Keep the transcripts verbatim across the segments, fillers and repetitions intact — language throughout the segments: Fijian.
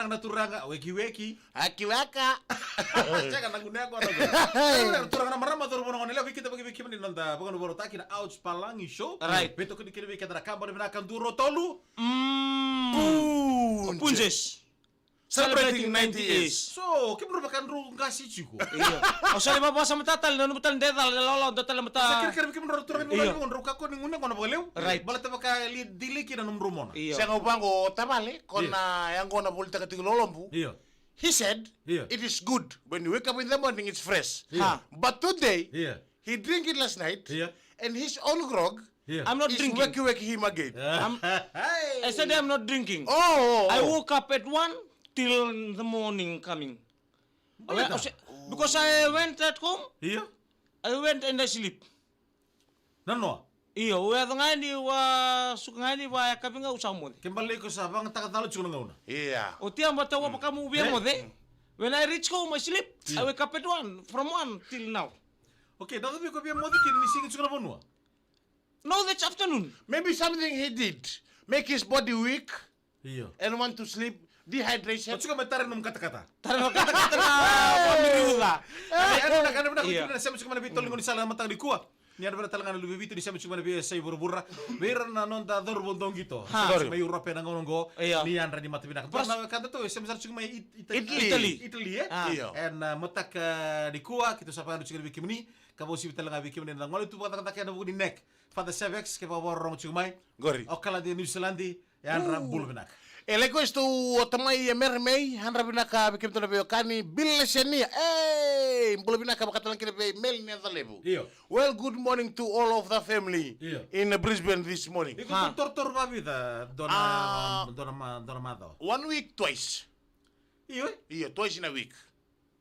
Na turaga, weki weki. Aki weka. Sega na gune yaqona qo. Hey. Na turaga na marama, cauravou, na goneyalewa, vei keda, vei kemuni na noda vakanuvarotaki na Ouch Palagi Show. Right. Veitokoni kina vei keda na kabani vinaka, dua, rua, tolu. Mm. Punjas. Punjas. Celebrating ninety years. So, kemudrau vaka drau qase tiko. Io. Au sa lai vavasa matata tale, nanuma tale de cala, lolo, dua tale mata. Sa kerekere vei kemudrau turaga ni, io, drau kakua ni gune yaqona vakalevu. Right. Baleta vaka e lai delay kina nomudrau mona. Io. Sega, au vaqo tavale, ko na yaqona volitaka tiko lolobu. Io. He said, io, it is good. When you wake up in the morning, it's fresh. Io. Ha. But today, io, he drink it last night, io, and his own grog, io, I'm not is drinking. Weki weki him again. I'm, I said I'm not drinking. Oh, oh, oh. I woke up at one till the morning coming. Baleta? Well, because I went at home. Io. I went and I sleep. Nanoa? Io, au yaco ga yani, au suka ga yani vakayakavi ga, au sa moce. Ke baleta iko sa vakayagataka cala tiko na gauna. Ia. Oti ya, baleta au vaka meu via moce. When I reach home, I sleep. Io. I wake up at one, from one till now. Okay, na cava iko via moce kina ni siga tiko na vanua? No, that's afternoon. Maybe something he did make his body weak. Io. And want to sleep, dehydration. Oti, tiko mai, tara nomu katakata. Tara nomu katakata na vamiri uca. Io. Ena vinaka, ena vinaka, io, kemuni na sema tiko mai na veitolo ni gaunisala na mataka nikua. Ni yadra vinaka tale ga na luve i Viti ni sema tiko mai na veiyasai vuravura. Vei ira na noda cauravou doqito. Ha. Sorry. Mai Europe ena gauna oqo. Io. Ni yadra ni mata vinaka. Pras- na wekada tou e sema sara tiko mai It-, Italy. Italy. Italy, e? Ah. Io. Ena, ah, mataka nikua, keitou sa vakayadra tiko vei kemuni. Ka vakauasivi tale ga vei kemuni na gole tu vakacakacaka ena vuku ni neck. Father Sevex, ke vakavakarorogo tiko mai. Qori. Auckland, New Zealand, yadra, bula vinaka. E, likewise to o tamai e Mary May, yadra vinaka vei kemudou na veiwekani, Bill Lesenia. Ei, bula vinaka, vakatalega kina vei Mel ni Yacalevu. Io. Well, good morning to all of the family, io, in Brisbane this morning. Iko, ha, tu torotoro vakavica, dua na, ah, dua na ma-, dua na macawa? One week twice. Io, e? Io, twice in a week.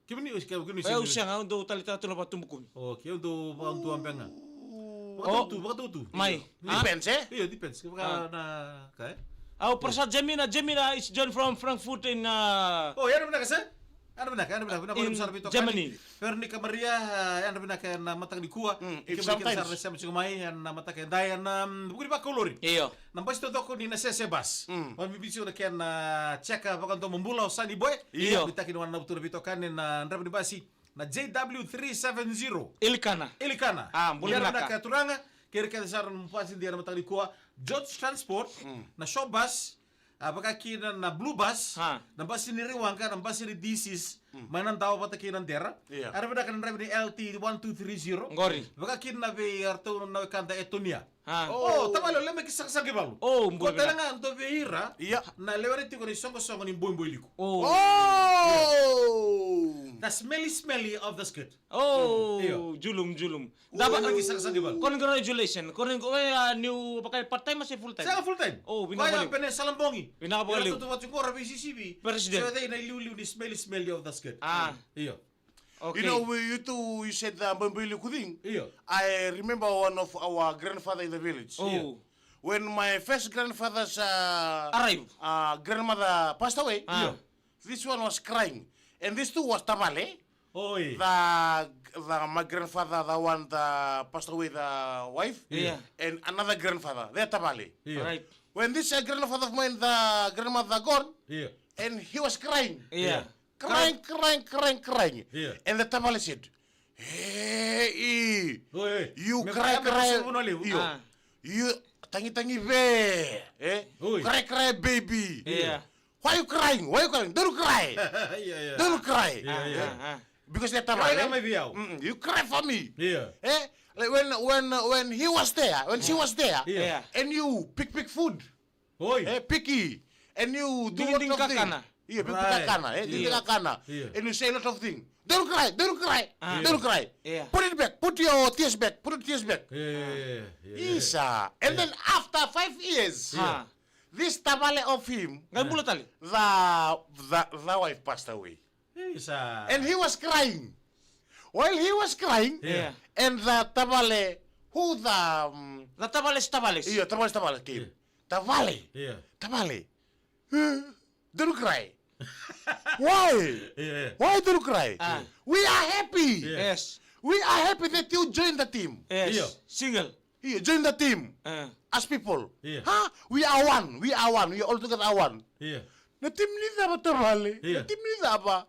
Kemuni, o, kemuni, e, au sega, au dau taleitaka tu na vakatubukubi. Okay, au dau vakatubukubi ga. Vakatutu, vakatutu. Mai. Io. Ah? Depends, e? Io, depends. Vaka, ah, na ka, e? Au, Prasad Jamina, Jamina is John from Frankfurt in, uh, oh, yadra vinaka, sir. Yadra vinaka, yadra vinaka, vinaka, in Germany. Veronica Maria, uh, yadra vinaka ena mataka nikua. Mm, if sometimes. Kemuni kece sara na sema tiko mai ena mataka edai ena, um, vuku ni vakaulori. Io. Na basi taucoko ni Nasese Bus. Mm. Vakavinavinaka tiko na kena, ah, cheka vakadomobula o Sani Boy. Io. Nuitaki ni wananavu tu na veitokani na draiva ni basi na J W three seven zero. Ilikana. Ilikana. Ah, bula vinaka. Yadra vinaka turaga, kei ira kece sara na basi dina ena mataka nikua. George Transport, mm, na Shaw Bus, ah, vaka kina na Blue Bus, ha, na basi ni Riwaqa, na basi ni D Cs, mm, mai Nadawa vata kei Nadera. Io. Yadra vinaka na draiva ni L T one two three zero. Qori. Vaka kina vei iratou na wekada e Tonia. Ah. Oh, tavale, o Lemeki Sakasaka i Valu. Oh, bula vinaka. Ko tale ga dua vei ira, ia, na lewena tiko na isoqosoqo ni boiboiliku. Oh. Oh. The smelly, smelly of the skirt. Oh, io. Julum, julum. Oh, Lemeki Sakasaka i Valu. Congratulations. Congratulations. Ko ni, ah, niu vaka part time se full time? Sega, full time. Oh, vinaka vakalevu. Koya pene salabogi. Vinaka vakalevu. Ira tu vata qo ra veisisivi. President. So they na iliuliu ni smelly, smelly of the skirt. Ah. Io. Okay. You know, we, you two, you said the boiboiliku thing. Io. I remember one of our grandfather in the village. Oh. Io. When my first grandfather's, uh, arrive, uh, grandmother passed away, ah, io, this one was crying. And this two was tavale. Oi. The, the, my grandfather, the one that passed away, the wife, yeah, and another grandfather, they're tavale. Yeah. Right. When this, uh, grandfather of mine, the grandmother gone, yeah, and he was crying. Yeah. Yeah. Crying, crying, crying, crying. Yeah. And the tavale said, "Hey, oi, oi, you cry, cry, you, ah, you tangi, tangi, be, eh? Oi. Cry, cry, baby. Yeah. Why you crying? Why you crying? Don't cry. Yeah, yeah. Don't cry." Yeah, yeah. Ah, ah. Because they're tavale. Cry, cry, baby, yeah. Mm-mm. You cry for me. Yeah. Eh? Like when, when, when he was there, when she was there, yeah, and you pick, pick food. Oi. Eh, picky. And you do a lot of things. Ding, ding, kakana. Yeah, pick, pick, right, kakana. Eh, ding, ding, kakana. Yeah. And you say a lot of things. "Don't cry, don't cry, ah, don't cry. Yeah. Put it back, put your tears back, put your tears back." Yeah, yeah, yeah, yeah, yeah. Isa. And then after five years, yeah, this tavale of him, qai bula tale, the, the, the wife passed away. Isa. And he was crying. While he was crying, yeah, and the tavale, who the, um, the tavale's tavale. Yeah, tavale's tavale came. Yeah. Tavale. Yeah. Tavale. "Eh, don't cry." "Why? Yeah, yeah. Why don't cry? Ah. We are happy. Yeah. Yes. We are happy that you joined the team." Yes. Yeah. Single. Yeah, join the team. Ah. As people. Yeah. Huh? We are one. We are one. We are all together are one. Yeah. Na timi ni cava tavale? Io. Na timi ni cava?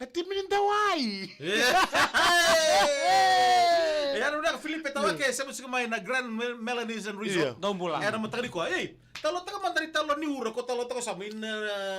Na timi ni dawai. Io. E, ya na vinaka Filipe Tawake, sema tiko mai na Grand Mel-, Melanesian Resort. Io. Dou bula. E, na mataka nikua. Ei, talotaka mada ni talo ni ura, ko talotaka sa mai na,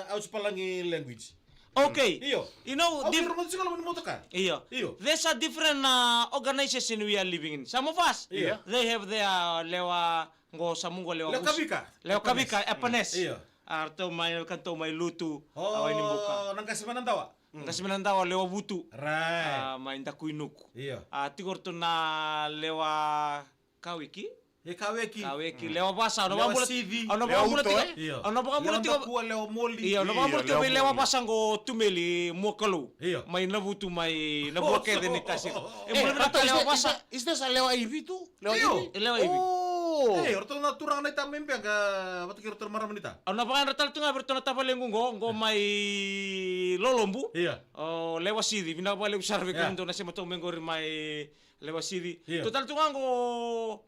uh, Ausi Palagi language. Okay. Io. You know, au diff- kira mada tiko loma ni motoka. Io. Io. There's a different, uh, organization we are living in. Some of us, io, they have their lewa qo, sa mu qo lewa Vusi. Lewa Kavika. Lewa Kavika, Epanes. Io. A, ratou mai, ratou mai Lutu, a, Wainibuka. O, na qase mai Nadawa. Mm. Qase mai Nadawa, lewa Vutu. Right. A, mai Dakuinuku. Io. A, tiko ratou na lewa Kawiki. E Kaweki. Kaweki, mm, lewa Vasa, au na vakabula tiko. Lewa Sivi. Au na vakabula tiko. Lewa Uto, e? Io. Au na vakabula tiko. Lewa Dakua, lewa Moli. Io, au na vakabula tiko vei lewa Vasa qo Tumeli, Muakalou. Io. Mai Navutu, mai Navua kece ni tasi. E, bula vinaka lewa Vasa. Is this a lewa Ivi tu? Lewa Ivi? E lewa Ivi. Oh. E, o ratou na turaga na ita mai Beqa, vata kei ratou na marama ni ta. Au na vakayadrata tale tu ga vei ratou na tavalequ qo, qo mai Lolobu. Io. O lewa Sivi, vinaka vakalevu sara vei kemudou na sema toka mai qori mai lewa Sivi. Io. Tou tale tu ga qo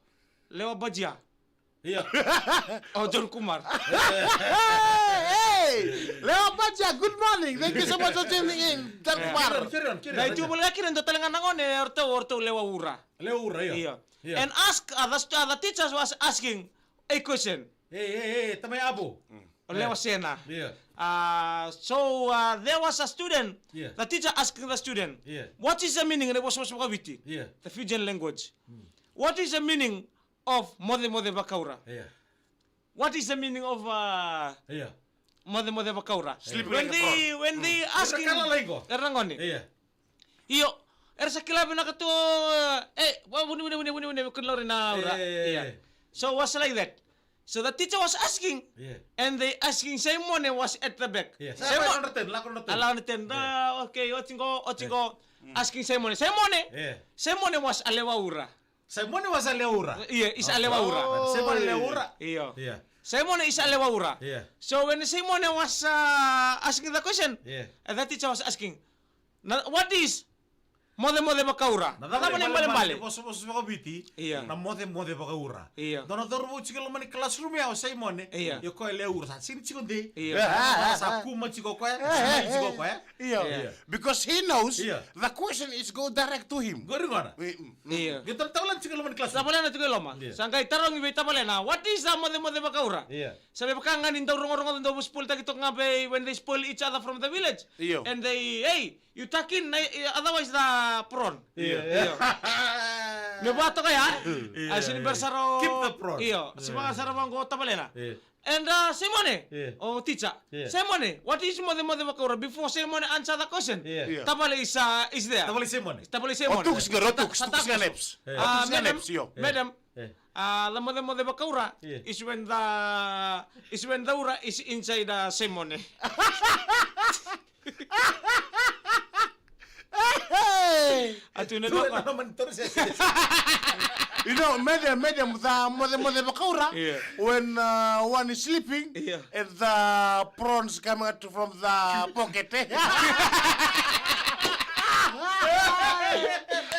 lewa Bajia. Io. O John Kumar. Hey, lewa Bajia, good morning. Thank you so much for tuning in. John Kumar. Carry on, carry on, carry on. Na itu bula kina dua tale ga na gone, o ratou, o ratou lewa Ura. Lewa Ura, io. Io. Io. And ask, uh, the st-, uh, the teachers was asking a question. Hey, hey, hey, tamai Abu. O lewa Sena. Io. Uh, so, uh, there was a student, io, the teacher asking the student, io, what is the meaning, ena vosavosa vakaViti? Io. The Fijian language. Mm. What is the meaning of mocemoce vakaura? Io. What is the meaning of, uh, io, mocemoce vakaura? Sleeping like a frog. When they, when they asking, era kala laiqo. Era na gone. Io. Io, era sa kila vinaka tu, e, wa, vuni, vuni, vuni, vuni, vuni, vuni, kua ni laurai na ura. E, e, e. Io. So was like that. So the teacher was asking, io, and they asking, Simone was at the back. Io. Sa Simone, lako na ten, lako na ten. A, lako na ten. Io. Ah, okay, oti qo, oti qo. Io. Mm. Asking Simone. Simone. Io. Simone was a lewa Ura. Simone was a lewa Ura. Io, is a lewa Ura. Oh. Simone lewa Ura. Io. Io. Simone is a lewa Ura. Io. So when Simone was, uh, asking the question, io, and the teacher was asking, na, what is mocemoce vakaura? Na cava na ibalebale? Vosavosa vakaViti, io, na mocemoce vakaura. Io. Dua na cauravou tiko e loma ni classroom ya o Simone, io, io koya e lewa Ura, sa sega ni tiko de. Io. Sa kuma tiko koya, sa mai tiko koya. Io. Io. Because he knows, io, the question is go direct to him. Qori gona. Mm, mm. Io. Qai tavalena tiko e loma ni classroom. Tavalena tiko e loma. Io. Sa qai tarogi vei tavalena, what is the mocemoce vakaura? Io. Sa me vaka ga ni dau rogorogo, dau spoil taki toka ga vei, when they spoil each other from the village. Io. And they, hey, you tuck in, eh, otherwise the prawn. Io. Io. Me vaka toka ya. Io, io. Sega ni bera sara o, keep the prawn. Io. Io. Sega ni bera sara vaqo tavalena. Io. And, uh, Simone, io, o teacher. Io. Simone, what is mocemoce vakaura? Before Simone answer the question, io, io, tavale is, uh, is there. Tavale Simone. Tavale Simone. O tuku sega, o tuku, tuku sega naps. Io. Ah, madam, madam. Io. Ah, the mocemoce vakaura, io, is when the, is when the ura is inside the Simone. Hey! Atu na. You know, madam, madam, the mocemoce vakaura, io, when, uh, one is sleeping, io, and the prawns coming out from the pocket, eh?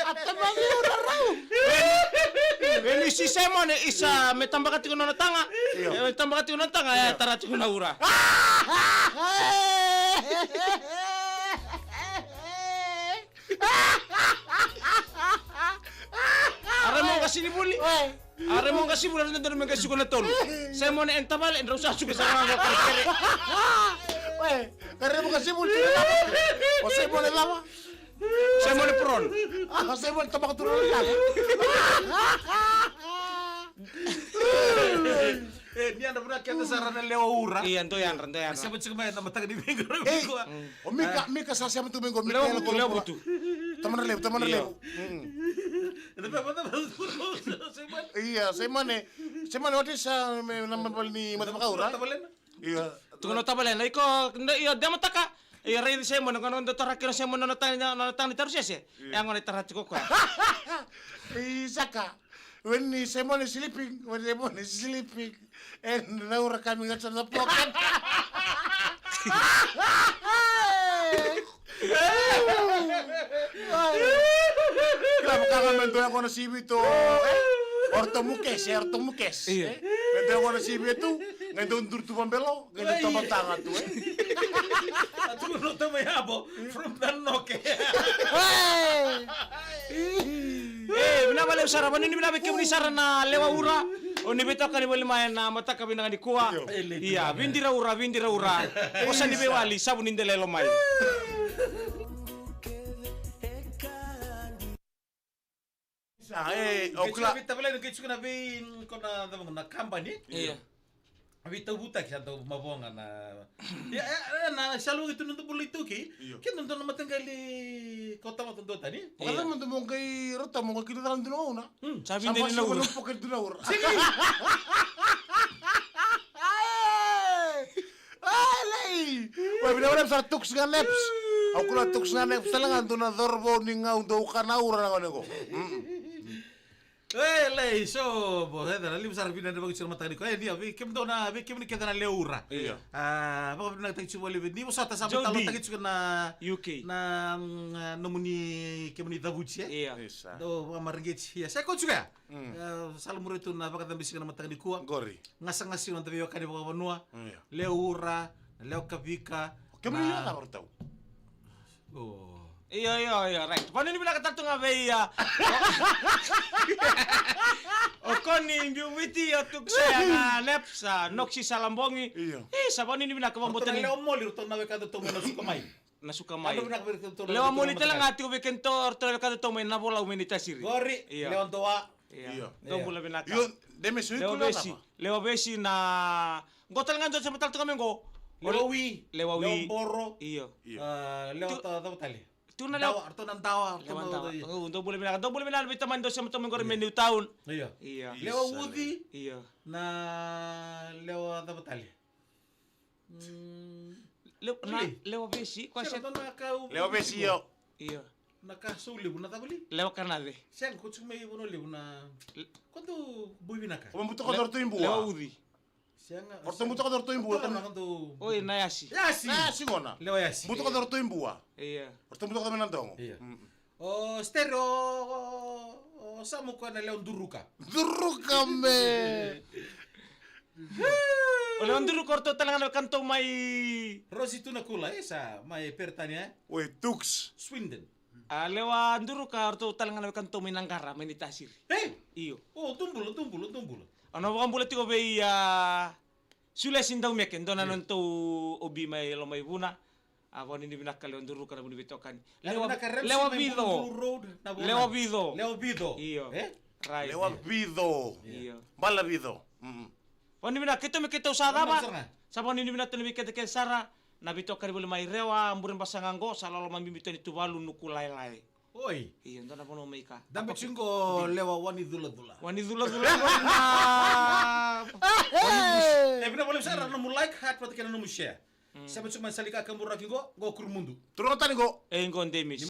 Ata mani ura rau. When, when you see Simone is, uh, me tabaka tiko nona taga. Io. Eh, me tabaka tiko nona taga, eh, io, tara tiko na ura. Are mo qasenivuli. Oi. Are mo qasenivuli, are dodonu me qai suka na tolu. Simone and tavale, drau sa suka sara ga qo kerekere. Oi, are mo qasenivuli, o Simone cava? Simone prawn. Ah, Simone tabaka tu na lavo. E, ni yadra vuna keda sara na lewa ura. Ia, dou yadra, dou yadra. Sema tiko mai na mataka ni veiqaravi nikua. O Mika, Mika sa sema tu mai qo, Mika lewa Vutu, lewa Vutu. Tamana levu, tamana levu. Ena vei mata mata Simone. Ia, Simone. Simone, what is, uh, me, na mabali ni mata vakaura? Tavalena. Ia. Tukuna o tavalena, iko, ia, demataka. Ia, raici Simone, gona dau tara kina o Simone nona taga, nona taga ni tarusese. Ia. E gona e tara tiko koya. Isaka. When Simone is sleeping, when Simone is sleeping, and the ura coming out of the pocket. Kila vaka ga me dua e gona sivi tu, eh? O ratou mukes, e, o ratou mukes, eh? Me dua e gona sivi tu, qai dau duri tu vabelo, qai dau tabataga tu, eh? A tukuna o Tama Yabo from Thanoke. Hey! E, vinaka vakalevu sara, vanuinui vinaka vei kemuni sara na lewa Ura. O ni veitokani voli mai na mataka vinaka nikua. Io. Ia, vidira Ura, vidira Ura. Osa ni veiwali, savu ni dela e lomai. Sa, e, o kila. Vei tavalai na kei tukuna vei, mm, ko na, na, na kabani. Ia. Vei tau vutaki sa tau mavoga na. Ia, e, e, na, sa lugi tu na dubula i tuki. Io. Ke dodonu na mataqali ko tama tu dotani. Ia. Vaka mo dou mo qai rota mo qai kila tala duna una. Hmm. Sa vide ni na ura. Sa mo poke duna ura. Sigi. Ai! Ai, lei! Oi, vina wale sa tuks ga neps. Au kula tuks ga neps, tala ga dou na corvou ni gau dou kana ura na gone qo. Mm. E, lei, so, bo, e, na liu sara vina na vakitsu na mataka ni ko. E, nia, vei kemudou na, vei kemuni kece na lewa Ura. Ia. A, vakavinakataki tsu vale vei, ni vosota sa Jody. Veitalotaki tsu na, U K. Na, mm, nomuni, kemuni cavuti, e? Ia. Isa. Dou vakamareqeti, ia. Sa ko tsu ga? Mm. E, sa lomure tu na vakacabisiga na mataka ni kua. Qori. Gasagasi na noda veiwekani vakavanua. Mm, ia. Lewa Ura, lewa Kavika. O kemuni na lewa cava ratou? O. Io, io, io, right. Vanuinui vinaka tale tu ga vei, a, o Koni Biuviti, o Tuksea na Neps, a, Noksi Salabogi. Io. E, sa vanuinui vinaka vakabauta ni. Ratou na lewa Moli, ratou na weka datou mai na suka mai. Na suka mai. Lewa Moli tale ga tiko vei kedatou, ratou na weka datou mai na volau mai ni tasiri. Qori, ia. Lewa Doa. Ia. Io. Dou bula vinaka. Io, Demes, lewa Vesi. Lewa Vesi na, qo tale ga dou sema tale tu ga me qo. Lewa Wi. Lewa Wi. Lewa Boro. Io. Io. A, lewa ta, cava tale? Tu na lewa. Dawa, ratou na Dawa, ratou na Dawa. Io. Dou bula vinaka, dou bula vinaka vei tamani dou sema tu ga me qori me Newtown. Io. Io. Lewa Uci. Io. Na lewa cava tale? Mm. Lewa, na, lewa Vesi, ko sega, se na ka u-, lewa Vesi, io. Io. Na ka sau levu, na cava li? Lewa Kanace. Sega, ko tsuku mai Vanua Levu na, ko dou bui vinaka. Ko butako ratou i Bua. Lewa Uci. Sega. Ko ratou butako ratou i Bua. Ko na dou. Oi, na Yasi. Yasi. Na Yasi gona. Lewa Yasi. Butako ratou i Bua. Io. Ko ratou butako mai na dogo. Io. Mm. O Stereo, o, o, o Samu ko na lewa Duruka. Duruka me. O lewa Duruka o ratou tale ga na wekanatou mai. Rosi tu na kula, e sa, mai Peritania, e? Oi, Tuks. Swindon. A lewa Duruka o ratou tale ga na wekanatou mai Naqara, mai ni tasiri. E? Io. O, dou bula, dou bula, dou bula. O na vakabula tiko vei, a, Sulesi Daumeke, dua na nodatou obi mai Lomaivuna. A, vanuinui vinaka lewa Duruka na vuniveitokani. Lewa, lewa Vico. Lewa Vico. Lewa Vico. Io. E? Right. Lewa Vico. Io. Bala Vico. Mm. Vanuinui vinaka keitou me keitou sa cava. Sa vanuinui vinaka tu na vei kece kece sara. Na veitokani voli mai Rewa, Burebasaga qo, sa loloma bibi tu ni Tuvalu, Nukulaelae. Oi. Io, dua na vanua mai ka. Dabe tiko qo lewa Wani Culacula. Wani Culacula. E vinaka vakalevu sara na nomu like, heart vata kei na nomu share. Mm. Sema tiko mai Salika, Kaburaki qo, qo Kurumudu. Turaga tani qo. E qo Demis.